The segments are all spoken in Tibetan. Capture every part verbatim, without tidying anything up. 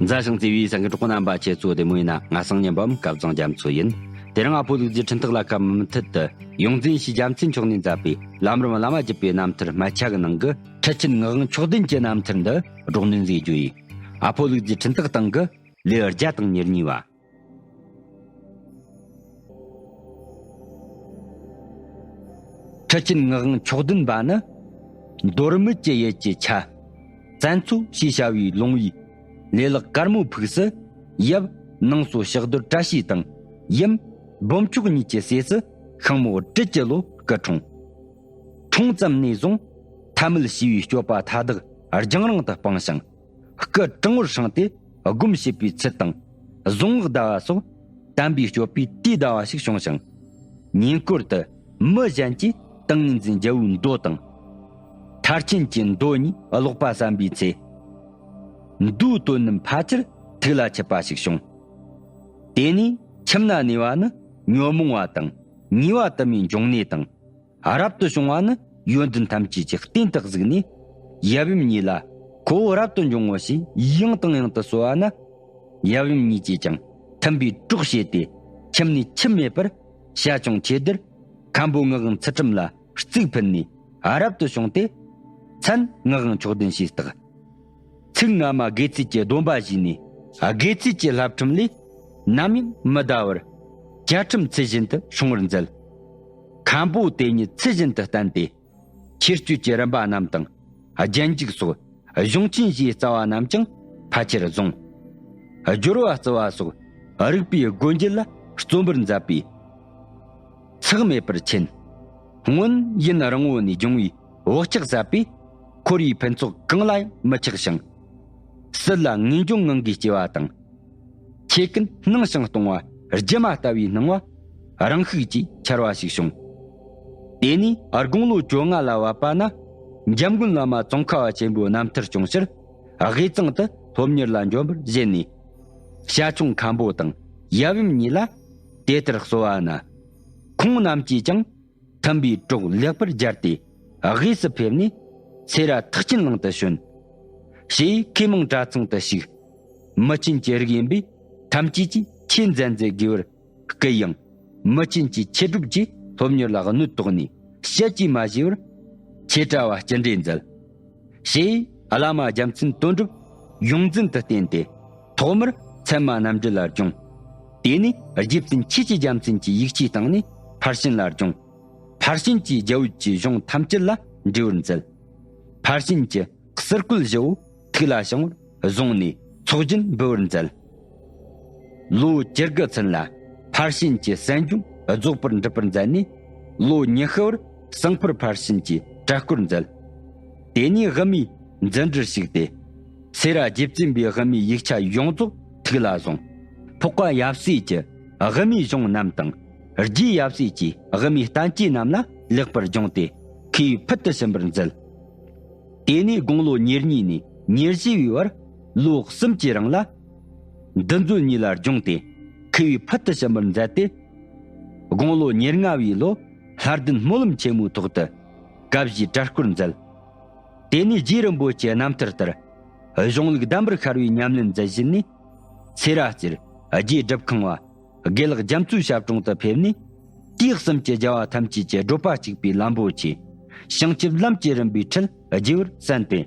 མཛའ་ཞིང་བརྩེ་བའི་སེམས་ཀྱི་གྲོགས་པོ་རྣམ་པ། ཁྱེད་ཚོ་བདེ་མོ་ཡིན་ན། ང་སང་ཉིན་པའམ་སྐལ་བཟང་རྒྱ་མཚོ་ཡིན། དེ་རིང་ཨ་ཕོ་ལུག་རྫིའི་འཕྲིན་ཐག་ལ་ཁ་མུ་མཐུད་དུ་ཡོངས་འཛིན་ཡེ་ཤེས་རྒྱལ་མཚན་མཆོག་ནས་མཛད་པའི་ལམ་རིམ་བླ་མ་བརྒྱུད་པའི་རྣམ་ཐར་སྨད་ཆ་གི་ནང་གི་ཁྲི་ཆེན་ངག་དབང་མཆོག་ལྡན་གྱི་རྣམ་ཐར་འདི་སྒྲོག་ནས་མཛད་རྒྱུ་ཡིན། ཨ་ཕོ་ལུག་རྫིའི་འཕྲིན་ཐག་སྟེང་གི་ལེའུ་བརྒྱ་དང་ཉེར་གཉིས་པ། ཁྲི་ཆེན་ངག་དབང་མཆོག་ལྡན་པ་ནི། མདོ་སྨད་ཀྱི་ཡུལ་གྱི་ཆ། བཙན་འཚོ་ཞེས་བྱ་བའི་ལུང་བའི་ལེ་ལག་དཀར་མོའི་ཕུགས་སུ། ཡབ་ནང་སོ་ཕྱག་རྡོར་བཀྲ་ཤིས་དང་། ཡུམ་འབུམ་མཆོག་གཉིས་ཀྱི་སྲས་སུ་ཤིང་མོ་སྦྲུལ་གྱི་ལོ་སྐུ་འཁྲུངས། འཁྲུངས་ཙམ་ནས་བཟུང་ཐ་མལ་ཞེས་པའི་སྤྱོད་པ་མཐའ་དག་རྒྱང་རིང་དུ་སྤངས་ཤིང་། སྐུ་དྲང་བོར་བསྲངས་ཏེ་སྒོམ་བྱེད་པའི་ཚུལ་དང་། གཟུངས་སྔགས་བཟླ་བ་སོགས་དམ་པའི་སྤྱོད་པས་དུས་འདའ་བ་ཞིག་བྱུང་ཞིང་། ཉེ་འཁོར་དུ་མི་གཞན་གྱིས་ཏིང་ངེ་འཛིན་རྒྱལ་པོའི་མདོ་དང་། མཐར་ཕྱིན་གྱི་མདོ་གཉིས་ཀློག་པ་བསམ་པའི་ཚེ། མདོའི་དོན་རྣམས་ཕལ་ཆེར་ཐུགས་ལ་ཆུད་པ་ཞིག་བྱུང་། དེ་ནས་ཁྱིམ་ན་གནས་པ་ནི་ཉོན་མོངས་པ་དང་ཉེས་པ་དུ་མའི་འབྱུང་གནས་དང་། རབ་ཏུ་བྱུང་བ་ནི་ཡོན་ཏན་ཐམས་ཅད་ཀྱི་རྟེན་དུ་གཟིགས་ནས། ཡབ་ཡུམ་གཉིས་ལ་ཁོ་བོ་རབ་ཏུ་འབྱུང་ངོ་ཞེས་ཡང་དང་ཡང་དུ་གསོལ་བ་ན། ཡབ་ཡུམ་གཉིས་ཀྱིས་ཀྱང་མཐུན་པའི་གྲོགས་བྱས་ཏེ། ཁྱིམ་ནས་ཁྱིམ་མེད་པར་བྱ་ཁྱུང་ཆེ་སྡེར་མཁན་པོ་ངག་དབང་ཚུལ་ཁྲིམས་ལ་གཙུག་ཕུལ་ནས་རབ་ཏུ་བྱུང་སྟེ། མཚན་ངག་དབང་མཆོག་ལྡན་ཞེས་བཏགས། ཚིག་སྔ་མ་དགེ་ཚུལ་གྱི་སྡོམ་པ་བཞེས་ནས། དགེ་ཚུལ་གྱི་བསླབ་ཁྲིམས་ལས་ནམ་ཡང་མི་འདའ་བར། བཅའ་ཁྲིམས་ཚུལ་བཞིན་དུ་སྲུང་བར་མཛད། མཁན་པོ་དེ་ཉིད་ཚུལ་བཞིན་དུ་བསྟེན་ཏེ། ཁྱེར་སྐྱོད་ཀྱི་རིམ་པ་རྣམས་དང་། རྒྱན་འཇུག་སོགས་གཞུང་ཆེན་བཞིའི་རྩ་བ་རྣམས་ཀྱང་ཕལ་ཆེར་བཟུང་། སྦྱོར་བ་བརྩི་བ་སོགས་རིག་པའི་སྒོ་འབྱེད་ལ་བརྩོན་པར་མཛད་པས། ཚེགས་མེད་པར་མཁྱེན། སྔོན་ཡུན་རིང་བོ་ནས་སྦྱོང་བའི་བག་ཆགས་ཟབ་པས། འཁོར་བའི་ཕུན་ཚོགས་གང་ལ་ཡང་མི་ཆགས་ཤིང་། སྲིད་ལ་ངེས་འབྱུང་ངང་གིས་སྐྱེ་བ་དང་། ཆོས་ཀུན་སྣང་ཞིང་སྟོང་བ་སྒྱུ་མ་ལྟ་བུའི་སྣང་བ་རང་ཤུགས་ཀྱིས་འཆར་བ་ཞིག་བྱུང་། དེ་ནས་དགུང་ལོ་བཅོ་ལྔ་ལ་བབས་པ་ན། འཇམ་མགོན་བླ་མ་ཙོང་ཁ་བ་ཆེན་པོའི་རྣམ་ཐར་སྐྱོང་ཕྱིར། དབུས་གཙང་དུ་སློབ་གཉེར་ལ་འབྱོན་པར་བཞེད་ནས། བྱ་ཁྱུང་མཁན་པོ་དང་ཡབ་ཡུམ་གཉིས་ལ་དེ་ལྟར་གསོལ་བ་ན། ཁོང་རྣམས་ཀྱིས་ཀྱང་མཐུན་པའི་གྲོགས་ལེགས་པར་སྦྱར་ཏེ། དབུས་སུ་ཕེབས་ནས་སེ་ར་ཐེག་ཆེན་གླིང་དུ་བྱོན། ཞེས་མཁས་མང་གྲྭ་ཚང་དུ་ཞུགས། མི་ཆེན་གྱི་རིགས་ཡིན་པས་ཐམས་ཅད་ཀྱིས་ཆོས་མཛད་མཛད་དགོས་པར་བསྐུལ་ཡང་། མི་ཆེན་གྱི་ཆོས་སྒྲུབ་ཀྱིས་སློབ་གཉེར་ལ་གནོད་དོགས་ནས་བཤད་ཀྱིས་མ་བཞེས་པར། ཆོས་གྲྭ་བ་སྤྱི་འགྲེ་མཛད། ཞེས་བླ་མ་རྒྱལ་མཚན་དོན་གྲུབ་ཡོངས་འཛིན་དུ་བསྟེན་ཏེ། ཐོག་མར་ཚད་མ་རྣམ་འགྲེལ་ལ་སྦྱོང་། དེ་ནས་རྗེ་བཙུན་ཆོས་ཀྱི་རྒྱལ་མཚན་གྱི་ཡིག་ཆའི་སྟེང་ནས་ཕར་ཕྱིན་ལ་སྦྱོང་། ཕར་ཕྱིན་གྱི་རྒྱ་བོད་ཀྱི་གཞུང་ཐམས་ཅད་ལ་འགྲེལ་པར་མཛད། ཕར་ཕྱིན་གྱི་ཟུར་བཀོད་བཞི་བོ་ཐུགས་ལ་བྱང་བར་བཟུང་ནས་ཚོགས་རྒྱན་འབུལ་བར་མཛད། ལོ་བཅུ་དགུ་ཚུན་ལ་ཕར་ཕྱིན་གྱི་གསན་སྦྱོང་རྫོགས་པར་འགྲུབ་པར་མཛད་ནས། ལོ་ཉི་ཤུ་བར་གསང་ཕུར་ཕར་ཕྱིན་གྱི་གྲྭ་སྐོར་མཛད། དེ་ནས་དབུ་མའི་འཛིན་གྲྭར་ཞུགས་ཏེ། སེ་ར་རྗེ་བཙུན་པའི་དབུ་མའི་ཡིག་ཆ་ཡོངས་རྫོགས་ཐུགས་ལ་བཟུང་། འཕགས་པ་ཡབ་སྲས་ཀྱི་དབུ་མའི་གཞུང་རྣམས་དང་། རྗེ་ཡབ་སྲས་ཀྱི་དབུ་མའི་བསྟན་བཅོས་རྣམས་ལ་ལེགས་པར་སྦྱོང་སྟེ། མཁས་པའི་ཕུལ་དུ་ཕྱིན་པར་མཛད། དེ་ནས་དགུང་ལོ་ཉེར་གཉིས་ནས་ཉེར་བཞི་བའི་བར་ལོ་གསུམ་གྱི་རིང་ལ་འདུལ་མཛོད་གཉིས་ལ་སྦྱོང་སྟེ། མཁས་པའི་ཕུལ་དུ་ཕྱིན་པར་མཛད་དེ། དགུང་ལོ་ཉེར་ལྔ་བའི་ལོ་ལྷ་ལྡན་སྨོན་ལམ་ཆེན་མོའི་ཐོག་ཏུ་བཀའ་བཞིའི་གྲྭ་སྐོར་མཛད། དེ་ནས་རྗེ་རིན་པོ་ཆེའི་རྣམ་ཐར་ལྟར་གཞུང་ལུགས་གདམས་པར་ཤར་བའི་ཉམས་ལེན་མཛད་བཞིན་ནས། སེ་ར་རྩེར་རྗེ་སྒྲུབ་ཁང་བ་དགེ་ལེགས་རྒྱ་མཚོའི་ཞབས་དྲུང་དུ་ཕེབས་ནས། དུས་གསུམ་གྱི་རྒྱལ་བ་ཐམས་ཅད་ཀྱི་བགྲོད་པ་གཅིག་པའི་ལམ་པོ་ཆེ། བྱང་ཆུབ་ལམ་གྱི་རིམ་པའི་ཁྲིད་རྒྱས་པར་གསན་ཏེ།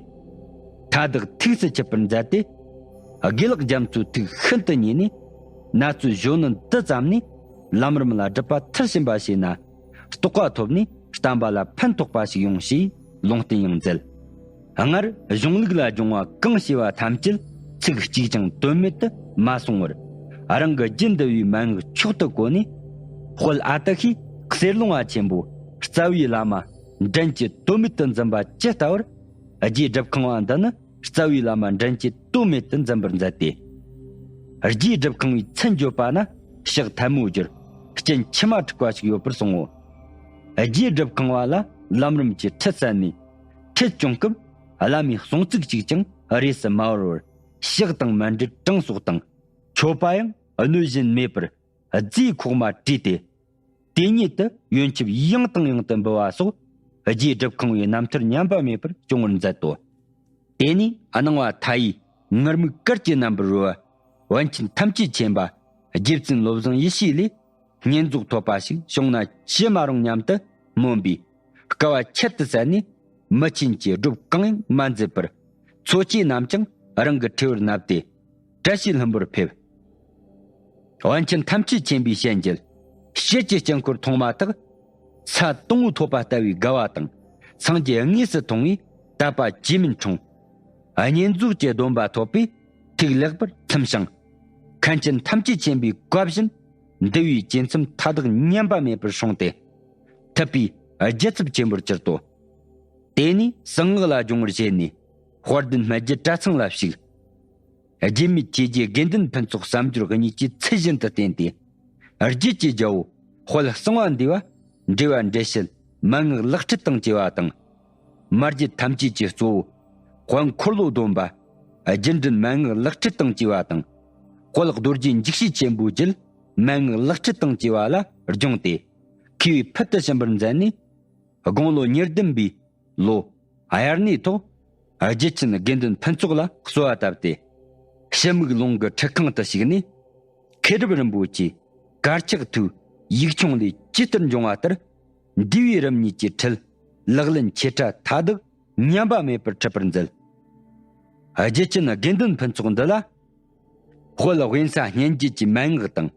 མཐའ་དག་ཐུགས་སུ་ཆུད་པར་མཛད་དེ། དགེ་ལེགས་རྒྱ་མཚོའི་ཐུགས་ཤིན་ཏུ་མཉེས་ནས། ན་ཚོད་གཞོན་ནུ་འདི་ཙམ་ནས་ལམ་རིམ་ལ་སྒྲུབ་པ་མཐར་ཕྱིན་པ་བྱས་ན། རྟོགས་པ་ཐོབ་ནས་བསྟན་པ་ལ་ཕན་ཐོགས་པ་ཞིག་ཡོང་ཞེས་ལུང་བསྟན་ཡང་མཛད། སྔར་གཞུང་ལུགས་ལ་སྦྱོང་བ་གང་བྱས་པ་ཐམས་ཅད་ཚིག་གཅིག་ཀྱང་དོན་མེད་དུ་མ་སོང་བར། རང་གི་རྒྱུད་འདུལ་བའི་མན་ངག་མཆོག་ཏུ་གོ་ནས། དཔལ་ཨ་ཏི་ཤའི་གསེར་ལུང་བ་ཆེན་པོ་རྩ་བའི་བླ་མ་འདྲེན་བྱེད་དོན་མེད་དུ་འཛིན་པ་ཇི་ལྟ་བར། རྗེ་སྒྲུབ་ཁང་བ་འདི་ནི་རྩ་བའི་བླ་མ་འདྲེན་བྱེད་དོན་མེད་དུ་འཛིན་པར་མཛད་དེ། རྗེ་སྒྲུབ་ཁང་བའི་མཚན་བརྗོད་པ་ན་ཕྱག་ཐལ་མོ་སྦྱར། སྤྱན་མཆི་མ་འཁྲིགས་པ་ཞིག་ཡོད་པར་གསུངས་སོ། རྗེ་སྒྲུབ་ཁང་བ་ལ་ལམ་རིམ་གྱི་ཁྲིད་གསན་ནས། ཁྲིད་སྐྱོང་སྐབས་བླ་མའི་གསུང་ཚིག་གཅིག་ཀྱང་རེས་སུ་མ་བོར་བར། ཕྱག་དང་མཎྜལ་གྲངས་གསོག་དང་། མཆོད་པ་ཡང་སྣོད་བཞིན་མེད་པར་རྫས་ཁོག་མ་བྲིས་ཏེ། དེ་ཉིད་དུ་ཡོན་ཆབ་ཡང་དང་ཡང་དུ་འབུལ་བ་སོགས། རྗེ་སྒྲུབ་ཁང་བའི་རྣམ་ཐར་ཉམས་པ་མེད་པར་སྐྱོང་བར་མཛད་དོ། དེ་ནས་སྣང་བ་མཐའ་ཡས་ ངུར་སྨྲིག་དཀར་གྱི་རྣམ་པར་རོལ་བ། པཎ་ཆེན་ཐམས་ཅད་མཁྱེན་པ་རྗེ་བཙུན་བློ་བཟང་ཡེ་ཤེས་ལས། བསྙེན་རྫོགས་ཐོབ་པ་ཞིག་བྱུང་ན་ཅི་མ་རུང་སྙམ་དུ་སྨོན་པས། དཀའ་བ་ཁྱད་དུ་བསད་ནས། མི་ཆེན་གྱི་སྒྲུབ་གང་ཡང་མ་མཛད་པར། འཚོ་བཅས་རྣམས་ཀྱང་རང་གི་ཁྲི་བར་མནབས་ཏེ། བཀྲ་ཤིས་ལྷུན་པོར་ཕེབས། པཎ་ཆེན་ཐམས་ཅད་མཁྱེན་པའི་ཞལ་མཇལ། ཞལ་གྱི་དཀྱིལ་འཁོར་མཐོང་མ་ཐག། ས་དང་པོ་ཐོབ་པ་ལྟ་བུའི་དགའ་བ་དང་། སངས་རྒྱས་དངོས་སུ་མཐོང་བས་དད་པ་ཇི་མིན་འཁྲུངས། བསྙེན་རྫོགས་ཀྱི་སྡོམ་པ་ཐོབ་པས་ཐུགས་ལེགས་པར་ཚིམ་ཞིང་། མཁན་ཆེན་ཐམས་ཅད་མཁྱེན་པའི་བཀའ་བཞིན་འདུལ་བའི་བཅས་མཚམས་མཐའ་དག་ཉམས་པ་མེད་པར་སྲུང་སྟེ། ཐུབ་པའི་རྒྱལ་ཚབ་ཆེན་པོར་གྱུར་ཏོ། དེ་ནས་གསང་སྔགས་ལ་སྦྱོང་བར་བྱས་ནས། དཔལ་ལྡན་སྨད་རྒྱུད་གྲྭ་ཚང་ལ་ཞུགས། རྗེ་མི་ཆོས་རྗེ་དགེ་འདུན་ཕུན་ཚོགས་བསམ་སྦྱོར་གཉིས་ཀྱིས་ཚུལ་བཞིན་དུ་བསྟེན་ཏེ། རྒྱུད་ཀྱི་རྒྱལ་པོ་དཔལ་གསང་བ་འདུས་པ། འགྲེལ་བ་འགྲེལ་བཤད་མན་ངག་ལག་ཁྲིད་དང་བཅས་པ་དང་། མ་རྒྱུད་ཐམས་ཅད་ཀྱི་གཙོ་བོ་དཔལ་འཁོར་ལོ་སྡོམ་པ། རྒྱུད་འགྲེལ་མན་ངག་ལག་ཁྲིད་དང་བཅས་པ་དང་། དཔལ་རྡོ་རྗེ་འཇིགས་བྱེད་ཆེན་པོའི་རྒྱུད་མན་ངག་ལག་ཁྲིད་དང་བཅས་པ་ལ་སྦྱོང་སྟེ། མཁས་པའི་ཕུལ་དུ་ཕྱིན་པར་མཛད་ནས། དགུང་ལོ་ཉེར་བདུན་པའི་ལོ་དབྱར་གནས་ཐོག་རྗེ་ཆེན་དགེ་འདུན་ཕུན་ཚོགས་ལ་གསོལ་བ་བཏབ་སྟེ། ཞི་མུག་ལུང་གི་ཁྲི་ཁང་དུ་ཞུགས་ནས། མཁས་གྲུབ་རིན་པོ་ཆེའི་དཀར་ཆག་ཐོའི་ཡིག་ཆུང་ལས་ཇི་ལྟར་འབྱུང་བ་ལྟར། འདུལ་བའི་རིམ་གཉིས་ཀྱི་ཁྲིད་ལག་ལེན་ཆེ་ཕྲ་མཐའ་དག་ཉམས་པ་མེད་པར་ཁྲིད་པར་མཛད། རྗེ་ཆེན་དགེ་འདུན་ཕུན་ཚོགས་འདི་ལ། དཔལ་དབེན་ས་སྙན་བརྒྱུད་ཀྱི་མན་ངག་དང་།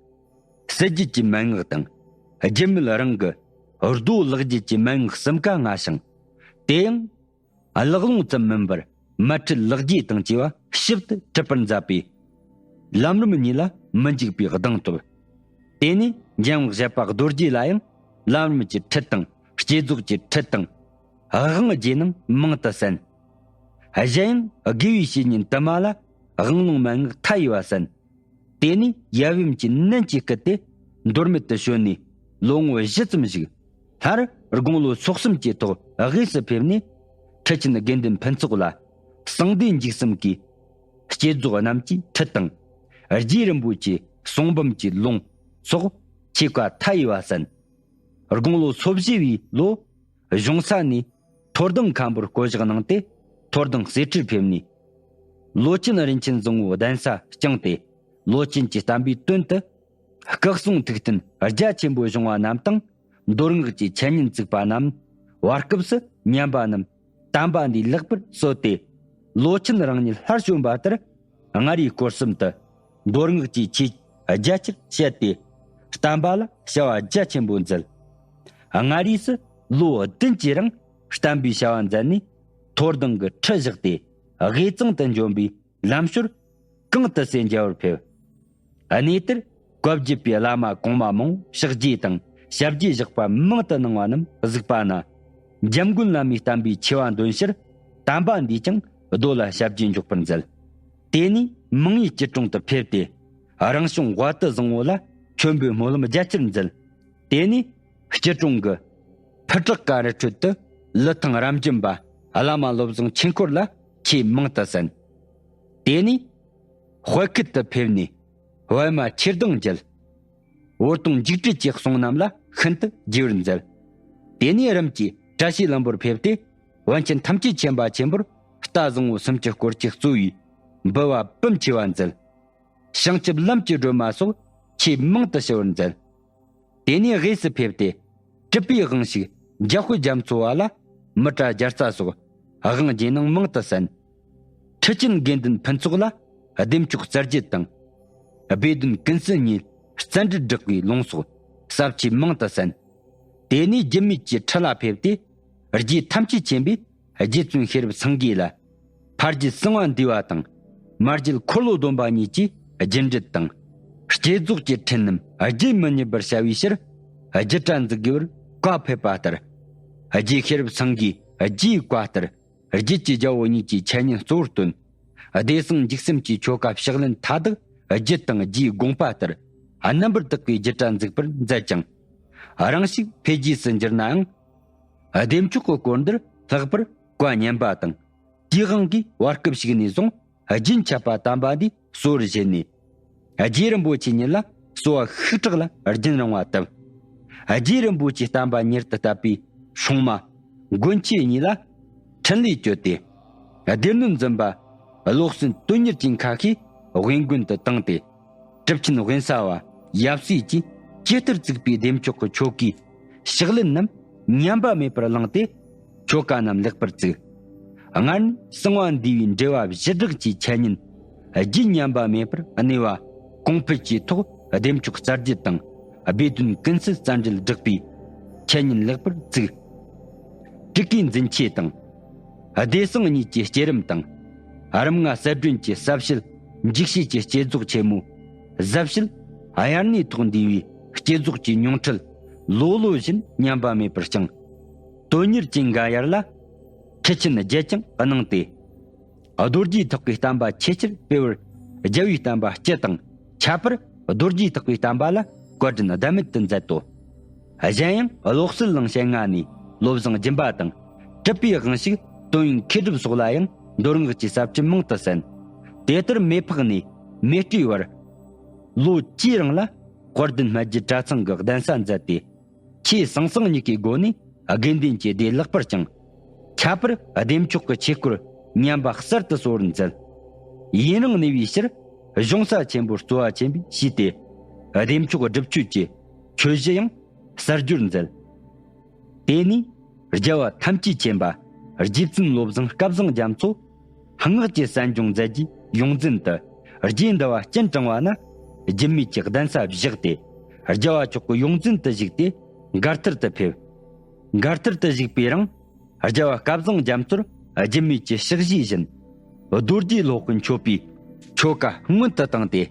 ཟེར་བརྒྱུད་ཀྱི་མན་ངག་དང་། རྒྱུད་མེད་རང་གི་རྡོ་ལག་བརྒྱུད་ཀྱི་མན་ངག་གསུམ་ཀ་མངའ་ཞིང་། དེ་ཡང་། ཀློག་ལུང་ཙམ་མིན་པར་མ་ཁྲིད་ལེགས་བརྒྱུད་དང་བཅས་པ་ཞིབ་ཏུ་གྲུབ་པར་མཛད་པས། ལམ་རིམ་གཉིས་ལ་མི་འཇིགས་པའི་གདེང་ཐོབ། དེ་ནས་འཇམ་དབྱངས་བཞད་པ་རྡོ་རྗེ་ལ་ཡང་ལམ་རིམ་གྱི་ཁྲིད་དང་བསྐྱེད་རྫོགས་ཀྱི་ཁྲིད་དང་། དབང་རྗེས་གནང་མང་དུ་གསན། གཞན་ཡང་དགེ་བའི་བཤེས་གཉེན་དུ་མ་ལ་དབང་ལུང་མན་ངག་མཐའ་ཡས་པ་གསན། དེ་ནས་ཡབ་ཡུམ་གྱི་ནན་གྱིས་བསྐུལ་ཏེ་མདོ་སྨད་དུ་བྱོན་ནས་ལོ་ངོ་བཞི་ཙམ་བཞུགས། སླར་དགུང་ལོ་སོ་གསུམ་གྱི་ཐོག་དབུས་སུ་ཕེབས་ནས། ཁྲི་ཆེན་དགེ་འདུན་ཕུན་ཚོགས་ལ་གསང་བདེ་འཇིགས་གསུམ་གྱི་བསྐྱེད་རྫོགས་རྣམས་ཀྱི་ཁྲིད་དང་། རྗེ་རིན་པོ་ཆེའི་གསུང་འབུམ་གྱི་ལུང་སོགས་ཆོས་བཀའ་མཐའ་ཡས་པ་གསན། དགུང་ལོ་སོ་བཞི་བའི་ལོ། གཞུང་ས་ནས་མཐོ་ལྡིང་མཁན་པོར་བསྐོ་བཞག་གནང་སྟེ། མཐོ་ལྡིང་གསེར་ཁྲིར་ཕེབས་ནས། ལོ་ཆེན་རིན་ཆེན་བཟང་པོའི་གདན་ས་བསྐྱངས་ཏེ། ལོ་ཆེན་གྱི་བསྟན་པའི་དོན་དུ་སྐུ་གསུང་ཐུགས་རྟེན་རྒྱ་ཆེན་པོ་བཞེངས་པ་རྣམས་དང་། མདོ་སྔགས་ཀྱི་འཆད་ཉན་བཙུགས་པ་རྣམས་བར་སྐབས་སུ་ཉན་པ་རྣམས་དམ་པ་འདིས་ལེགས་པར་གསོལ་ཏེ། ལོ་ཆེན་རང་ཉིད་སླར་བྱོན་པ་ལྟར། མངའ་རིས་སྐོར་གསུམ་དུ་མདོ་སྔགས་ཀྱི་ཆོས་རྒྱ་ཆེར་བཤད་དེ། བསྟན་པ་ལ་བྱ་བ་རྒྱ་ཆེན་པོ་མཛད། མངའ་རིས་སུ་ལོ་བདུན་གྱི་རིང་བསྟན་པའི་བྱ་བ་མཛད་ནས། མཐོ་ལྡིང་གི་ཁྲི་བཞག་སྟེ། དབུས་གཙང་དུ་འབྱོན་པའི་ལམ་ཞོར་གངས་ཏི་སེ་མཇལ་བར་ཕེབས། གནས་དེར་བཀའ་བརྒྱུད་པའི་བླ་མ་གོང་མ་མང་ཕྱག་རྗེས་དང་ཞབས་རྗེས་བཞག་པ་མང་དུ་གནང་བ་རྣམས་གཟིགས་པ་ན། འཇམ་མགོན་བླ་མའི་བསྟན་པའི་ཆེ་བ་འདོན་ཕྱིར། དམ་པ་འདིས་ཀྱང་རྡོ་ལ་ཞབས་རྗེས་འཇོག་པར་མཛད། དེ་ནས་མང་ཡུལ་སྐྱིད་གྲོང་དུ་ཕེབས་ཏེ། རང་བྱུང་དབལ་ཏི་བཟང་པོ་ལ་མཆོད་འབུལ་སྨོན་ལམ་རྒྱ་ཆེར་མཛད། དེ་ནས་སྐྱིད་གྲོང་གི་ཕུ་བྲག་དཀར་རི་ཁྲོད་དུ་ལི་ཐང་རབ་འབྱམས་པ་བླ་མ་བློ་བཟང་ཆོས་འཁོར་ལ་ཆོས་མང་དུ་གསན། དེ་ནས་དཔལ་ཁུལ་དུ་ཕེབས་ནས་པད་མ་ཆོས་གདངས་མཇལ། འུར་གདོང་འཇིགས་བྲལ་གྱི་གསུང་རྣམས་ལ་ཤིན་ཏུ་དགྱེས་པར་མཛད། དེ་ནས་རིམ་གྱིས་བཀྲ་ཤིས་ལྷུན་པོར་ཕེབས་ཏེ། པཎ་ཆེན་ཐམས་ཅད་མཁྱེན་པ་ཆེན་པོར་རྟ་བཟང་པོ་སུམ་ཅུ་སྐོར་གྱིས་གཙོས་པའི་འབུལ་བ་བུམ་ཆེ་བ་མཛད། བྱང་ཆུབ་ལམ་གྱི་སྒྲོན་མ་སོགས་ཆོས་མང་དུ་ཞུ་བར་མཛད། དེ་ནས་དབུས་སུ་ཕེབས་ཏེ། གྲུབ་པའི་དབང་ཕྱུག་འཇམ་དཔལ་རྒྱ་མཚོ་བ་ལ་མི་ཏྲ་རྒྱ་རྩ་སོགས་དབང་རྗེས་གནང་མང་དུ་གསན། ཁྲི་ཆེན་དགེ་འདུན་ཕུན་ཚོགས་ལ་བདེ་མཆོག་རྩ་རྒྱུད་དང་། སྦས་དོན་ཀུན་གསལ་གཉིས་བརྩམས་འགྲེལ་བསྒྲགས་པའི་ལུང་སོགས་ཟབ་ཆོས་མང་དུ་གསན། དེ་ནས་རྒྱུད་སྨད་ཀྱི་ཁྲི་ལ་ཕེབས་ཏེ། རྗེ་ཐམས་ཅད་མཁྱེན་པའི་རྗེ་བཙུན་ཤེས་རབ་སེང་གེ་ལ། ཕ་རྒྱུད་གསང་བ་འདུས་པ་དང་། མ་རྒྱུད་འཁོར་ལོ་སྡོམ་པ་གཉིས་ཀྱི་རྒྱུད་འགྲེལ་དང་། བསྐྱེད་རྫོགས་ཀྱི་ཁྲིད་རྣམས་རྒྱུན་མི་ཉམས་པར་བྱ་བའི་ཕྱིར། རྒྱུད་གྲྭ་འཛུགས་དགོས་པར་བཀའ་ཕེབས་པ་ལྟར། རྗེ་ཤེས་རབ་སེང་གེས་རྗེའི་བཀའ་ལྟར། རྒྱུད་ཀྱི་རྒྱལ་པོ་གཉིས་ཀྱི་འཆད་ཉན་གཙོ་བོར་བཏོན། སྡེ་སྲིད་འཇིགས་གསུམ་གྱི་ཆོ་ག་ཕྱག་ལེན་མཐའ་དག་རྒྱུད་དང་རྗེའི་དགོངས་པ་ལྟར་རྣམ་པར་དག་པའི་རྒྱུད་གྲྭ་འཛུགས་པར་མཛད་ཅིང་། རང་ཞིག་འཕེལ་རྒྱས་སུ་འགྱུར་ནའང་། བདེ་མཆོག་གི་སྐོར་འདིར་ལྷག་པར་བཀའ་ཉན་པ་དང་། དེའི་དབང་གིས་བར་སྐབས་ཤིག་ནས་བཟུང་རྒྱུན་ཆད་པ་དམ་པ་འདིས་གསོལ་བར་བཞེས་ནས། རྗེ་རིན་པོ་ཆེ་ཉིད་ལ་གསོལ་བ་ཤུགས་དྲག་ལ་རྒྱུན་རིང་བ་བཏབ། རྗེ་རིན་པོ་ཆེའི་བསྟན་པ་མྱུར་དུ་དར་བའི་སྲུང་མ་མགོན་ཁྱེད་གཉིས་ལ་འཕྲིན་ལས་བསྐྱོད་དེ། སྡེ་སྣོད་འཛིན་པ་ བློ་སེམས་དོན་གཉེར་ཅན་ཁ་ཤས་དབེན་དགོན་དུ་བཏང་སྟེ། གྲུབ་ཆེན་དབེན་ས་བ་ཡབ་སྲས་ཀྱིས་ཇི་ལྟར་བཙུགས་པའི་བདེ་མཆོག་གི་ཆོ་གའི་ཕྱག་ལེན་རྣམས་ཉམས་པ་མེད་པར་བླངས་ཏེ། ཆོ་ག་རྣམས་ལེགས་པར་བཙུགས། སྔར་གསང་བ་འདུས་པའི་འགྲེལ་བ་བཞི་སྦྲགས་ཀྱི་འཆད་ཉན་རྒྱུན་ཉམས་པ་མེད་པར་གནས་པ་གོང་འཕེལ་གྱི་ཐོག་བདེ་མཆོག་རྩ་རྒྱུད་དང་སྦས་དོན་ཀུན་གསལ་རྩ་འགྲེལ་བསྒྲགས་པའི་འཆད་ཉན་ལེགས་པར་བཙུགས། ཊཱི་ཀའི་འཛིན་ཆས་དང་། སྡེ་གསང་གཉིས་ཀྱི་བསྐྱེད་རིམ་དང་། རིམ་ལྔ་གསལ་སྒྲོན་གྱི་ཟབ་བཤད་འཇུག་བྱེད་ཀྱི་བསྐྱེད་རྫོགས་ཆེན་མོ། ཟབ་བཤད་དབྱར་གནས་ཐོག་འདུས་པའི་བསྐྱེད་རྫོགས་ཀྱི་མྱོང་འཕྲོད་ལོ་ལོ་བཞིན་ཉམས་པ་མེད་པར་བསྐྱངས། དོན་གཉེར་ཅན་འགའ་ཡར་ལ་ཁྲིད་ཆེན་བརྒྱད་ཀྱང་གནང་སྟེ། རྡོ་རྗེ་ཐེག་པའི་བསྟན་པ་ཆེས་ཆེར་སྤེལ་བར་རྒྱལ་བའི་བསྟན་པ་སྤྱི་དང་། ཁྱད་པར་རྡོ་རྗེ་ཐེག་པའི་བསྟན་པ་ལ་བཀའ་དྲིན་ཟླ་མེད་དུ་མཛད་དོ། གཞན་ཡང་བློ་གསལ་གླིང་ཞལ་ལྔ་ནས་བློ་བཟང་སྦྱིན་པ་དང་། གྲུབ་པའི་དབང་ཕྱུག་དོན་ཡོད་མཁས་གྲུབ་སོགས་ལ་ཡང་མདོ་སྔགས་ཀྱི་ས་བཅད་མང་དུ་གསན། དེ་ལྟར་མེ་ཕག་ནས་མེ་སྤྲེའུ་བར། ལོ་བཅུའི་རིང་ལ་དཔལ་ལྡན་སྨད་རྒྱུད་གྲྭ་ཚང་གི་གདན་ས་མཛད་དེ། ཆོས་ཟང་ཟིང་གཉིས་ཀའི་སྒོ་ནས་དགེ་འདུན་གྱི་སྡེ་ལེགས་པར་བསྐྱངས། ཁྱད་པར་བདེ་མཆོག་གི་ཆོས་སྐོར་ཉམས་པ་གསར་དུ་གསོ་བར་མཛད། ཡུན་རིང་གནས་པའི་ཕྱིར་གཞུང་ས་ཆེན་པོར་རྩོལ་བ་ཆེན་པོས་ཞུས་ཏེ། བདེ་མཆོག་སྒྲུབ་མཆོད་ཀྱི་ཆོས་གཞི་ཡང་གསར་སྦྱོར་མཛད། དེ་ནས་རྒྱལ་བ་ཐམས་ཅད་མཁྱེན་པ་རྗེ་བཙུན་བློ་བཟང་སྐལ་བཟང་རྒྱ་མཚོ། སྔགས་ཀྱི་གསན་སྦྱོང་མཛད་རྒྱུའི་ཡོངས་འཛིན་དུ། རྗེ་འདི་བ་སྤྱན་དྲངས་པ་ན། རྒྱུད་སྨད་ཀྱི་གདན་ས་བཞེངས་ཏེ། རྒྱལ་བ་མཆོག་གི་ཡོངས་འཛིན་དུ་བཞུགས་ཏེ། མགར་ཐར་དུ་ཕེབས། མགར་ཐར་དུ་བཞུགས་པའི་རིང་། རྒྱལ་བ་སྐལ་བཟང་རྒྱ་མཚོར་རྒྱུད་སྨད་ཀྱི་ཕྱག་བཞེས་བཞིན། རྡོ་རྗེ་སློབ་དཔོན་མཆོད་པའི་ཆོ་ག་སྔོན་དུ་བཏང་སྟེ།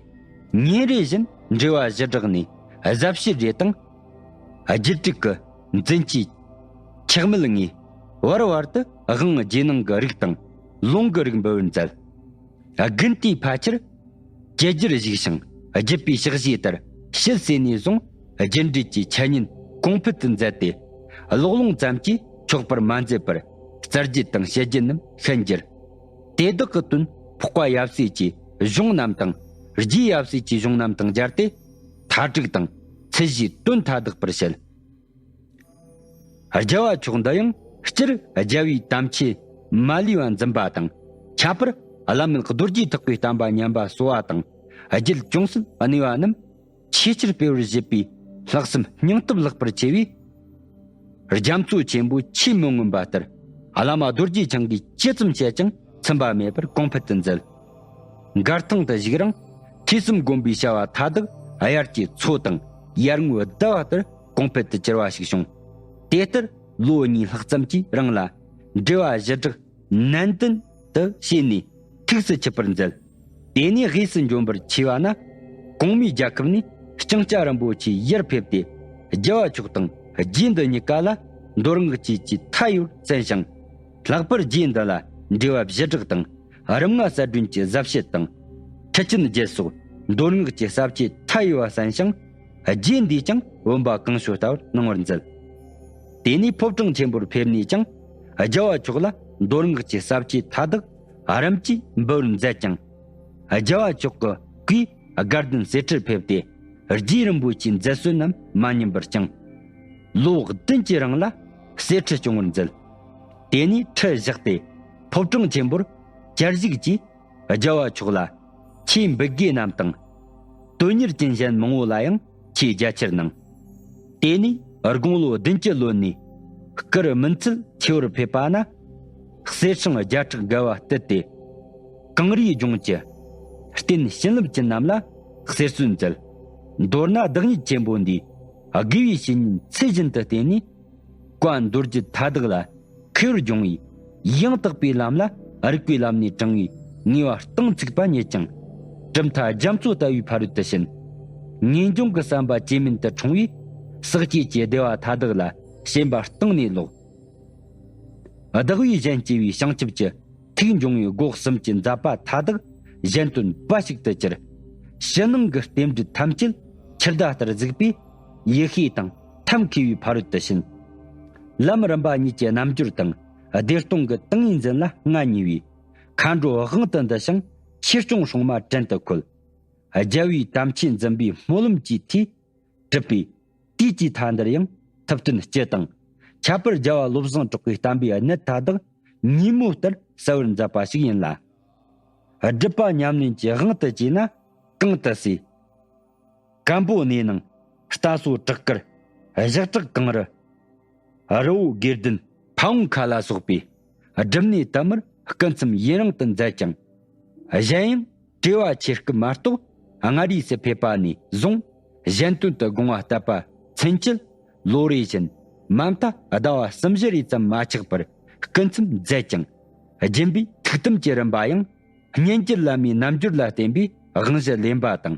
ཉིན་རེ་བཞིན་འགྲེལ་བ་བཞི་སྦྲགས་ནས་ཟབ་བཤད་རེ་དང་། རྒྱུད་དྲུག་གི་འཛིན་གྱི་ཆག་མེད་ངས་བར་བར་དུ་དབང་རྗེས་གནང་གི་རིགས་དང་ལུང་གི་རིགས་འབུལ་བར་མཛད། དགུན་དུས་ཕལ་ཆེར་ཇེ་ལྗིད་བཞུགས་ཤིང་། བརྒྱུད་པའི་ཕྱག་བཞེས་ལྟར་ཕྱི་ཚེས་ནས་བཟུང་རྒྱུན་འབྲས་ཀྱི་འཆད་ཉན་གོང་འཕེལ་དུ་མཛད་དེ། ཀློག་ལུང་ཙམ་གྱིས་ཆོག་པར་མ་མཛད་པར། རྩ་རྒྱུད་དང་བཤད་རྒྱུད་རྣམས་ཤན་གྱེར། དེ་དག་གི་དོན་འཕགས་པ་ཡབ་སྲས་ཀྱི་གཞུང་རྣམས་དང་། རྗེ་ཡབ་སྲས་ཀྱི་གཞུང་རྣམས་དང་སྦྱར་ཏེ། མཐའ་དྲུག་དང་ཚད་གཞིའི་དོན་མཐའ་དག་པར་བཤད། རྒྱལ་བ་མཆོག་འདི་ཡང་སྤྱིར་རྒྱལ་བའི་དམ་ཆོས་མ་ལུས་པ་འཛིན་པ་དང་། ཁྱད་པར་བླ་མེད་རྡོ་རྗེ་ཐེག་པའི་བསྟན་པ་ཉམས་པ་གསོ་བ་དང་། རྒྱུད་ཅུང་ཟད་གནས་པ་རྣམས་ཆེས་ཆེར་སྤེལ་བར་བཞེད་པའི་ལྷག་བསམ་སྙིང་སྟོབས་ལེགས་པར་ཆེ་བས། རྒྱ་མཚོ་ཆེན་པོ་ཆུས་མི་མངོན་པ་ལྟར། བླ་མ་རྡོ་རྗེ་འཆང་གིས་ཇི་ཙམ་བཤད་ཀྱང་ཚིམ་པ་མེད་པར་གོང་འཕེལ་དུ་མཛད། མགར་ཐང་དུ་བཞུགས་རིང་། ཐོས་བསམ་སྒོམ་པའི་བྱ་བ་མཐའ་དག་དབྱར་གྱི་མཚོ་དང་ཡར་ངོའི་ཟླ་བ་ལྟར་གོང་འཕེལ་དུ་གྱུར་པ་ཞིག་བྱུང་། དེ་ལྟར་ལོ་གཉིས་ལྷག་ཙམ་གྱི་རིང་ལ་འགྲེལ་བ་བཞི་སྦྲགས་ནན་ཏན་དུ་བྱས་ནས་ཐུགས་སུ་ཆུད་པར་མཛད། དེ་ནས་དབུས་སུ་འབྱོན་པར་ཆས་པ་ན། གོང་མའི་རྒྱལ་ཁབ་ནས་ལྕང་སྐྱ་རིན་པོ་ཆེ་ཡར་ཕེབས་ཏེ། རྒྱལ་བ་མཆོག་དང་རྗེ་འདི་གཉིས་ཀ་ལ་མདོ་སྔགས་བཅས་ཀྱི་མཐའ་ཡས་པར་གསན་ཞིང་། ལྷག་པར་རྗེ་འདི་ལ་འགྲེལ་བ་བཞི་སྦྲགས་དང་། རིམ་ལྔ་གསལ་སྒྲོན་གྱི་ཟབ་བཤད་དང་། ཁྲིད་ཆེན་བརྒྱད་སོགས་མདོ་སྔགས་ཀྱི་ས་བཅད་མཐའ་ཡས་པ་གསན་ཞིང་། རྗེ་འདིས་ཀྱང་བོན་པ་གང་བྱོ་ལྟ་བུར་གནང་བར་མཛད། དེ་ནས་ཕོ་བྲང་ཆེན་པོར་ཕེབས་ནས་ཀྱང་། རྒྱལ་བ་མཆོག་ལ་མདོ་སྔགས་ཀྱི་ས་བཅད་མཐའ་དག་རིམ་གྱིས་འབུལ་བར་མཛད་ཀྱང་། རྒྱལ་བ་མཆོག་གི་སྐུའི་དགའ་ལྡན་གསེར་ཁྲིར་ཕེབས་ཏེ། རྗེ་རིན་པོ་ཆེའི་མཛད་སྲོལ་རྣམས་མ་ཉམས་པར་བསྐྱངས། ལོ་བདུན་གྱི་རིང་ལ་གསེར་ཁྲི་སྐྱོང་བར་མཛད། དེ་ནས་ཁྲི་བཞག་སྟེ་ཕོ་བྲང་ཆེན་པོར་བསྐྱར་བཞུགས་ཀྱིས། རྒྱལ་བ་མཆོག་ལ་ཆོས་འབུལ་དགེ་རྣམས་དང་། དོན་གཉེར་ཅན་གཞན་མང་པོ་ལ་ཡང་ཆོས་རྒྱ་ཆེར་གནང་། དེ་ནས་དགུང་ལོ་བདུན་ཅུ་ལོན་ནས་སྐུ་རུ་མུན་ཚད་ཆེ་བར་ཕེབས་པ་ན། གསེར་སྲང་བརྒྱ་ཕྲག་བརྒལ་བ་བཏུད་དེ། གངས་རིའི་ལྗོངས་ཀྱི་རྟེན་བྱིན་རླབས་ཅན་རྣམས་ལ་གསེར་གསོལ་མཛད། མདོར་ན་བདག་ཉིད་ཆེན་པོ་འདིས་དགེ་བའི་བཤེས་གཉེན་ཚུལ་བཞིན་དུ་བསྟེན་ནས། བཀའ་མདོ་རྒྱུད་མཐའ་དག་ལ་མཁས་པར་སྦྱོང་བས། ཡང་དག་པའི་ལམ་ལ་རིགས་པའི་ལམ་ནས་དྲངས་པའི་ངེས་པ་གཏིང་ཚུགས་པ་རྙེད་ཅིང་། གྲུབ་མཐའ་རྒྱ་མཚོ་ལྟ་བུའི་ཕ་རོལ་ཏུ་ཕྱིན། ངེས་འབྱུང་གི་བསམ་པ་ཇེ་སྨིན་དུ་འཁྲུངས་པས། ཟག་བཅས་ཀྱི་བདེ་བ་མཐའ་དག་ལ་ཞེན་པ་གཏིང་ནས་ལོག། བདག་བས་གཞན་གཅེས་པའི་བྱང་ཆུབ་ཀྱི་ཐུགས་འབྱུང་བའི་སྒོ་གསུམ་གྱི་མཛད་པ་མཐའ་དག་གཞན་དོན་འབའ་ཞིག་ཏུ་གྱུར། ཕྱི་ནང་གི་རྟེན་འབྲེལ་ཐམས་ཅད་ཁྱི་ཟླ་ལྟར་གཟིགས་པས། ཡིད་ཤེས་དང་ཐབས་མཁས་པའི་ཕ་རོལ་ཏུ་ཕྱིན། ལམ་རིམ་པ་གཉིས་ཀྱི་རྣམ་འགྱུར་དང་བདེ་སྟོང་གི་ཏིང་ངེ་འཛིན་ལ་མངའ་བརྙེས་པས། མཁའ་འགྲོ་དབང་དུ་འདུ་ཞིང་ཆོས་སྐྱོང་སྲུང་མ་བྲན་དུ་ཁོལ། རྒྱལ་བའི་དམ་ཆོས་འཛིན་པའི་སྨོན་ལམ་གྱི་མཐུས་གྲུབ་པའི་དུས་ཀྱི་མཐའ་འདིར་ཡང་ཐུབ་བསྟན་སྤྱི་དང་། ཁྱད་པར་རྒྱལ་བ་བློ་བཟང་གྲགས་པའི་བསྟན་པའི་གནད་མཐའ་དག་ཉིན་མོ་ལྟར་གསལ་བར་མཛད་པ་ཞིག་ཡིན་ལ། སྒྲུབ་པ་ཉམས་ལེན་གྱི་དབང་དུ་བྱས་ན་གང་དུ་ཟེར། སྐམ་པོ་གནས་ནང་རྟ་སོ་བྲག་དཀར་བཞག་བྲག་གངས་རི། རི་བོ་དགེ་ལྡན་ཕ་བོང་ཁ་ལ་སོགས་པའི་སྒྲུབ་གནས་དུ་མར་སྐུ་མཚམས་ཡུན་རིང་དུ་མཛད་ཅིང་། གཞན་ཡང་བྲེལ་བ་ཆེ་སྐབས་མ་གཏོགས་མངའ་རིས་སུ་ཕེབས་པ་ནས་བཟུང་གཞན་དོན་དུ་དགོངས་པ་བཏབ་པ་ཚུན་ཆད་ལོ་རེ་བཞིན་མ་མཐའ་ཟླ་བ་གསུམ་བཞི་རེ་ཙམ་མ་ཆག་པར་སྐུ་མཚམས་མཛད་ཅིང་། སྦྱིན་པའི་ཐུགས་དམ་གྱི་རིམ་པ་ཡང་སྙན་བརྒྱུད་བླ་མའི་རྣལ་འབྱོར་ལ་བརྟེན་པའི་དབང་གཞི་ལེན་པ་དང་།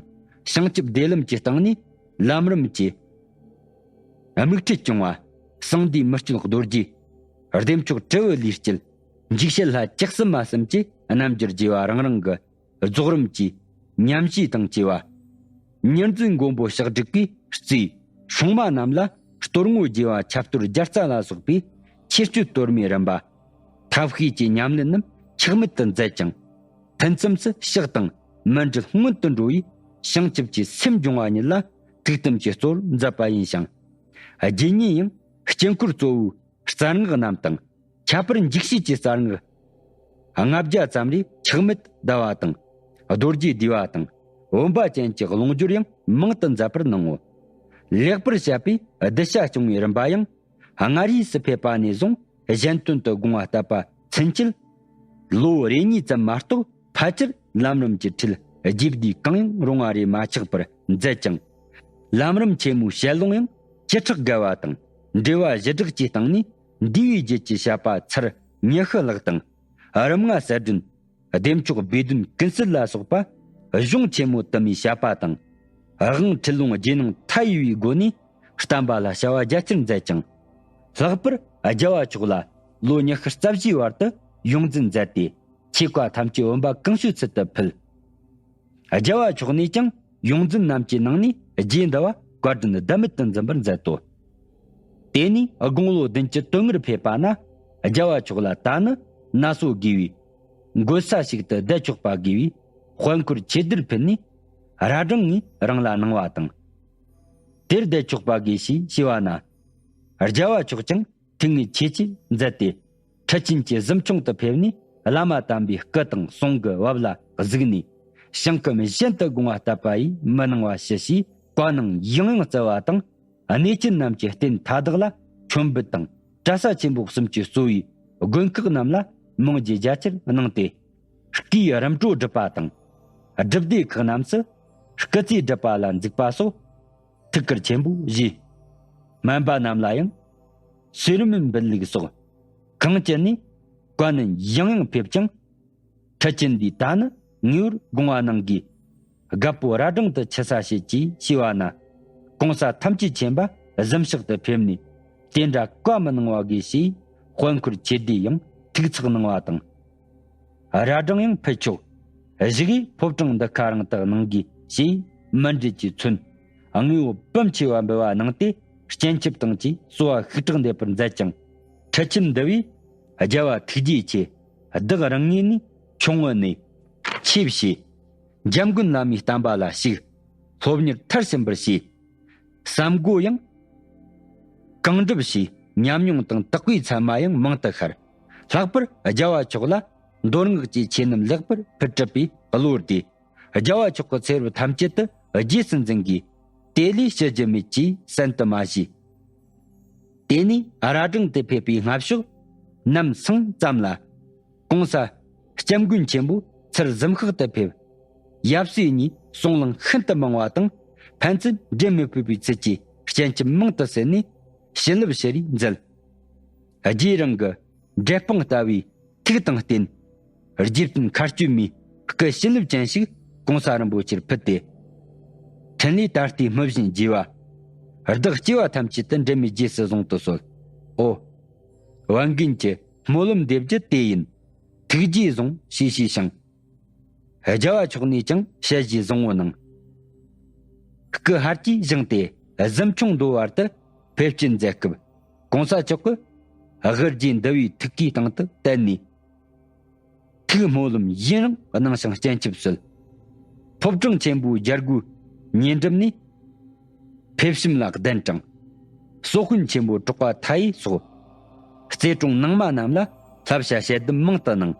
བྱང་ཆུབ་བདེ་ལམ་གྱི་སྟེང་ནས་ལམ་རིམ་གྱི་དམིགས་ཁྲིད་སྐྱོང་བ། གསང་འདུས་མི་བསྐྱོད་རྡོ་རྗེ། བདེ་མཆོག་དྲིལ་བུ་ལུས་དཀྱིལ། འཇིགས་བྱེད་ལྷ་བཅུ་གསུམ་མ་གསུམ་གྱི་རྣལ་འབྱོར་རྒྱས་པ་རང་རང་གི་རྫོགས་རིམ་གྱི་ཉམས་བཞེས་དང་བཅས་པ། ཉེར་འཛིན་མགོན་པོ་ཕྱག་དྲུག་གིས་གཙོས་སྲུང་མ་རྣམས་ལ་གཏོར་བསྔོ་རྒྱས་པ་ཆབ་གཏོར་བརྒྱ་རྩ་ལ་སོགས་པའི་ཆོས་སྤྱོད་གཏོར་མའི་རིམ་པ། ཐབས་ཤེས་ཀྱི་ཉམས་ལེན་རྣམས་ཆག་མེད་དུ་མཛད་ཅིང་། ཐུན་མཚམས་སུ་ཕྱག་དང་མཎྜལ་སྔོན་དུ་འགྲོ་བས་བྱང་ཆུབ་ཀྱི་སེམས་སྦྱོང་བ་ཉིད་ལ་ཐུགས་དམ་གྱི་གཙོ་བོར་མཛད་པ་ཡིན་ཞིང་། རྗེ་ཉིད་ཡང་དཀྱིལ་འཁོར་གཙོ་བོའི་རྩ་སྔགས་རྣམས་དང་། ཁྱད་པར་འཇིགས་བྱེད་ཀྱི་རྩ་སྔགས་ལྔ་བརྒྱ་ཙམ་རེ་ཆག་མེད་བཟླ་བ་དང་། རྡོ་རྗེ་བསྡུས་པ་དང་བུམ་པ་ཅན་གྱི་ལུང་སྦྱོར་ཡང་མང་དུ་མཛད་པར་གནང་ངོ་། ལེགས་པར་བཤད་པའི་གདུལ་བྱ་སྐྱོང་བའི་རིམ་པ་ཡང་མངའ་རིས་སུ་ཕེབས་པ་ནས་བཟུང་གཞན་དོན་དུ་དགོངས་པ་བཏབ་པ་ཚུན་ཆད། ལོ་རེ་གཉིས་ཙམ་མ་གཏོགས་ཕལ་ཆེར་ལམ་རིམ་གྱི་ཁྲིད་རྗེས་བསྡུས་གང་ཡང་རུང་བ་རེ་མ་ཆག་པར་མཛད་ཅིང་། ལམ་རིམ་ཆེན་མོའི་ཞལ་ལུང་ཡང་བཅུ་ཕྲག་བརྒལ་བ་དང་འགྲེལ་པ་བཞི་སྦྲགས་ཀྱི་སྟེང་ནས་འདུལ་བའི་རྒྱུད་ཀྱི་བཤད་པ་ཚར་ཉི་ཤུ་ལྷག་དང་། རིམ་ལྔ་གསལ་སྒྲོན། བདེ་མཆོག་སྦས་དོན་ཀུན་གསལ་ལ་སོགས་པ་གཞུང་ཆེན་མོ་དུ་མའི་བཤད་པ་དང་། དབང་ཁྲིད་ལུང་རྗེས་གནང་མཐའ་ཡས་པའི་སྒོ་ནས་བསྟན་པ་ལ་བྱ་བ་རྒྱ་ཆེར་མཛད་ཅིང་། ལྷག་པར་རྒྱལ་བ་མཆོག་ལ་ལོ་ཉི་ཤུ་རྩ་བཞིའི་བར་དུ་ཡོངས་འཛིན་མཛད་དེ། ཆོས་བཀའ་ཐམས་ཅད་བུམ་པ་གང་བྱོའི་ཚུལ་དུ་ཕུལ། རྒྱལ་བ་མཆོག་ནས་ཀྱང་ཡོངས་འཛིན་རྣམས་ཀྱི་ནང་ནས་རྗེ་འདི་བ་བཀའ་དྲིན་ཟླ་མེད་དུ་འཛིན་པར་མཛད་དོ། དེ་ནས་དགུང་ལོ་བདུན་ཅུ་དོན་ལྔར་ཕེབས་པ་ན། རྒྱལ་བ་མཆོག་ལ་ད་ནི་ན་སོ་དགོས་པས་འགོད་ས་ཞིག་ཏུ་བསྡད་ཆོག་པ་དགོས་པས་དཔལ་འཁོར་ཆོས་སྡེར་ཕུལ་ནས་རྭ་སྒྲེང་ངས་རང་ལ་གནང་བ་དང་། དེར་བསྡད་ཆོག་པ་དགོས་ཞེས་ཞུས་པ་ན། རྒྱལ་བ་མཆོག་ཀྱང་ཐུགས་ངེས་ཆེ་ཆེར་མཛད་དེ། ཁྲི་ཆེན་གྱི་གཟིམ་ཆུང་དུ་ཕེབས་ནས་བླ་མ་དམ་པའི་སྐུ་དང་གསུང་གི་བབ་ལ་གཟིགས་ནས། ཞིང་ཁམས་གཞན་དུ་དགོངས་པ་བཏབ་པ་ཡིས་མི་གནང་བ་ཞུ་ཞེས་བཀའ་གནང་ཡང་ཡང་སྩལ་བ་དང་། གནས་ཆེན་རྣམས་ཀྱི་རྟེན་མཐའ་དག་ལ་མཆོད་འབུལ་དང་གྲྭ་ས་ཆེན་པོ་གསུམ་གྱིས་གཙོས་པའི་དགོན་ཁག་རྣམས་ལ་མང་རྒྱུ་རྒྱ་ཆེར་གནང་སྟེ། སྐུའི་རིམ་གྲོ་སྒྲུབ་པ་དང་། སྒྲུབ་སྡེ་ཁག་རྣམས་སུ་སྐུ་ཚེ་སྒྲུབ་པ་ལ་འཛུགས་པ་སོགས། ཐུགས་ཀར་ཆེན་པོ་བཞེས། སྨན་པ་རྣམས་ལ་ཡང་གསོལ་སྨན་འབུལ་ལུགས་སོགས་གང་ཅི་ནས་བཀའ་ནན་ཡང་ཡང་ཕེབས་ཀྱང་། ཁྲི་ཆེན་འདིས་ད་ནི་ངེས་པར་དགོངས་པ་གནང་དགོས། རྒད་པོ་རྭ་སྒྲེང་དུ་ཆི་ས་བྱེད་ཅེས་ཞུས་པ་ན། གོང་ས་ཐམས་ཅད་མཁྱེན་པ་གཟིམ་ཤག་ཏུ་ཕེབས་ནས་དེ་འདྲ་བཀའ་མི་གནང་བ་དགོས་ཞེས་དཔལ་འཁོར་ཆོས་སྡེས་ཡང་ཐུགས་ཚགས་གནང་བ་དང་། རྭ་སྒྲེང་ཡང་ཕུལ་ཆོག་གཞུག་གིས་ཕོ་བྲང་འདི་ཁ་རང་དུ་གནང་དགོས་ཞེས་མཎྜལ་གྱིས་མཚོན། དངོས་པོ་བུམ་ཆེ་བ་འབུལ་བ་གནང་སྟེ་སྤྱན་ཆབ་དང་བཅས་གསོལ་བ་ཤུགས་དྲག་འདེབས་པར་མཛད་ཅིང་། ཁྲི་ཆེན་འདི་བས་རྒྱལ་བ་ཐུགས་རྗེ་ཆེ། བདག་རང་ངོས་ནས་ཁྱུང་བོ་ནས་ཆེ་བྱས། འཇམ་མགོན་བླ་མའི་བསྟན་པ་ལ་ཞུགས། སློབ་གཉེར་མཐར་ཕྱིན་པར་བྱས། བསམ་དགོས་ཡང་གང་སྒྲུབ་བྱས། ཉམས་མྱོང་དང་དག་པའི་ཚད་མ་ཡང་མང་དུ་ཤར། ལྷག་པར་རྒྱལ་བ་མཆོག་ལ་མདོ་སྔགས་ཀྱི་ཆོས་རྣམས་ལེགས་པར་ཕུལ་གྲུབ་པའི་བློ་བདེ། རྒྱལ་བ་མཆོག་གི་ཚེ་རབས་ཐམས་ཅད་དུ་རྗེས་སུ་འཛིན་དགོས། དེ་ལས་ཕྱི་རྒྱུ་མེད་ཅེས་གསན་དུ་མ་བྱས། དེ་ནས་རྭ་སྒྲེང་དུ་ཕེབས་པའི་སྔ་ཕྱོགས་ནམ་སང་ཙམ་ལ། གོང་ས་སྐྱབས་མགོན་ཆེན་པོ་ཚུར་གཟིམ་ཤག་ཏུ་ཕེབས། ཡབ་སྲས་གཉིས་གསུང་གླེང་ཤིན་ཏུ་མང་བ་དང་། ཕན་ཚུན་འགྲན་མི་ཕོད་པའི་ཚུལ་གྱིས་སྤྱན་ཆབ་མང་དུ་གསོལ་ནས་བྱིན་རླབས་ཞུ་རེས་མཛད། རྗེ་རང་གི་འབྲས་སྤུངས་ལྟ་བུའི་ཐུགས་དང་བརྟེན། རྗེ་བཙུན་མཁའ་སྤྱོད་མའི་སྐུ་བྱིན་རླབས་ཅན་ཞིག་གོང་ས་རིན་པོ་ཆེར་ཕུལ་ཏེ། ཕྲིན་ལས་ད་ལྟའི་སྨིན་བྱེད་རྒྱས་པ། བདག་སྐྱེ་བ་ཐམས་ཅད་དུ་འབྲལ་མེད་རྗེས་སུ་བཟུང་དུ་གསོལ། ཨོ། བན་རྒན་གྱི་སྨོན་ལམ་འདེབས་རྒྱུ་དེ་ཡིན། ཐུགས་རྗེས་བཟུང་ཞེས་ཞུས་ཤིང་། རྒྱལ་བ་མཆོག་ནས་ཀྱང་ཞལ་བཞེས་བཟང་བོ་གནང་། སྐུ་ཧར་གྱིས་བཞེངས་ཏེ་གཟིམ་ཆུང་མདོ་བར་དུ་ཕེབས་སྐྱེལ་མཛད་སྐབས། གོང་ས་མཆོག་གིས་དབུ་རྒྱན་འདི་བའི་ཐུགས་ཀའི་སྟེང་དུ་བསྟན་ནས། ཐུགས་སྨོན་ལམ་ཡུན་རིང་གནང་ཞིང་སྤྱན་ཆབ་གསོལ། ཕོ་བྲང་ཆེན་པོའི་རྒྱལ་སྒོའི་ཉེ་འགྲམ་ནས། ཕེབས་ཤིམ་ལ་གདན་དྲངས། སོག་ཤུན་ཆེན་པོ་གྲགས་པ་མཐའ་ཡས་སོགས། རྩེ་གྲོང་ནང་མ་རྣམས་ལ་བསླབ་བྱ་ཞལ་འདེབས་མང་དུ་གནང་།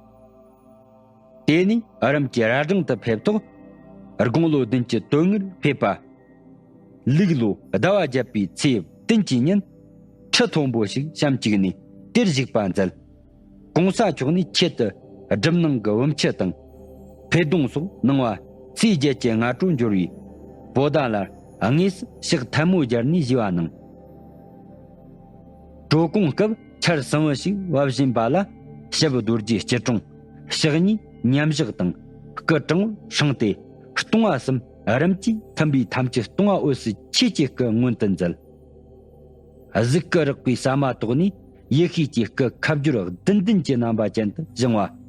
དེ་ནས་རིམ་གྱིས་རྭ་སྒྲེང་དུ་ཕེབས་ཐོག་དགུང་ལོ་བདུན་ཅུ་དོན་ལྔར་ཕེབས་པ། ལུག་ལོ་ཟླ་བ་བརྒྱད་པའི་ཚེས་བདུན་གྱི་ཉིན། ཁྲི་མཐོན་པོ་ཞིག་བཤམས་བཅུག་ནས་དེར་བཞུགས་པ་མཛད། གོང་ས་མཆོག་ནས་ཆེད་དུ་སྒྲུབ་གནང་གི་བུམ་ཆུ་དང་། འཕེལ་གདུང་སོགས་གནང་བ་ཚེས་བརྒྱད་ཀྱི་སྔ་དྲོ་འབྱོར་བའི་བོད་ཟླ་ལ་དངོས་སུ་ཕྱག་ཐལ་མོ་སྦྱར་ནས་བཞུགས་པ་གནང་། གྲོ་གུང་སྐབས་ཆར་ཟིང་བ་ཞིག་བབས་བཞིན་པ་ལ། ཞབས་རྡོ་རྗེ་སྐྱིལ་ཀྲུང་ཕྱག་གཉིས་མཉམ་བཞག་དང་སྐུ་དྲང་བོར་བསྲིངས་ཏེ། ལྟུང་བ་གསུམ་རིམ་གྱིས་མཐུན་པའི་ཐམས་ཅད་ལྟུང་བ་འོད་གསལ་ཆོས་ཀྱི་སྐུ་མངོན་དུ་མཛད། གཟུགས་སྐུ་རགས་པའི་ཟ་མ་ཐོགས་ནས་ཡེ་ཤེས་ཀྱི་སྐུ་ཁ་བསྒྱུར་བདུན་ལྡན་གྱི་རྣམ་པ་ཅན་དུ་བཞེངས་པ།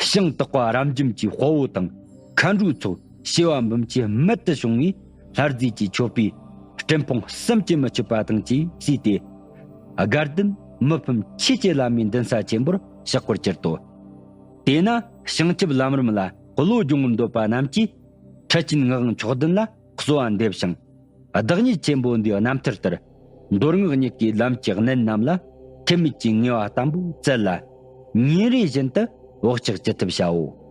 ཞིང་བཏགས་པ་རབ་འབྱམས་ཀྱི་དཔའ་བོ་དང་མཁའ་འགྲོའི་ཚོགས་བྱེ་བ་འབུམ་གྱིས་རྨད་དུ་བྱུང་བའི་ལྷ་རྫས་ཀྱི་མཆོད་པས་སྤྲིན་ཕུང་བསམ་གྱིས་མི་ཁྱབ་པ་དང་བཅས་བསུས་ཏེ། དགའ་ལྡན་མི་ཕམ་ཆོས་ཀྱི་བླ་མའི་མདུན་ས་ཆེན་པོར་གཤེགས་པར་གྱུར་ཏོ། དེས་ན་བྱང་ཆུབ་ལམ་རིམ་ལ་བློ་སྦྱོང་བར་འདོད་པ་རྣམས་ཀྱིས་ཁྲི་ཆེན་ངག་དབང་མཆོག་ལྡན་ལ་གསོལ་བ་འདེབས་ཤིང་། བདག་ཉིད་ཆེན་པོ་འདིའི་རྣམ་ཐར་ལྟར། མདོ་སྔགས་གཉིས་ཀའི་ལམ་གྱི་གནད་རྣམས་ལ་ཐེག་དམན་གྱི་ངེས་པ་བརྟན་པོ་བཙལ་ལ། ཉིན་རེ་བཞིན་དུ་བག་ཆགས་ཅི་ཐུབ་བྱའོ།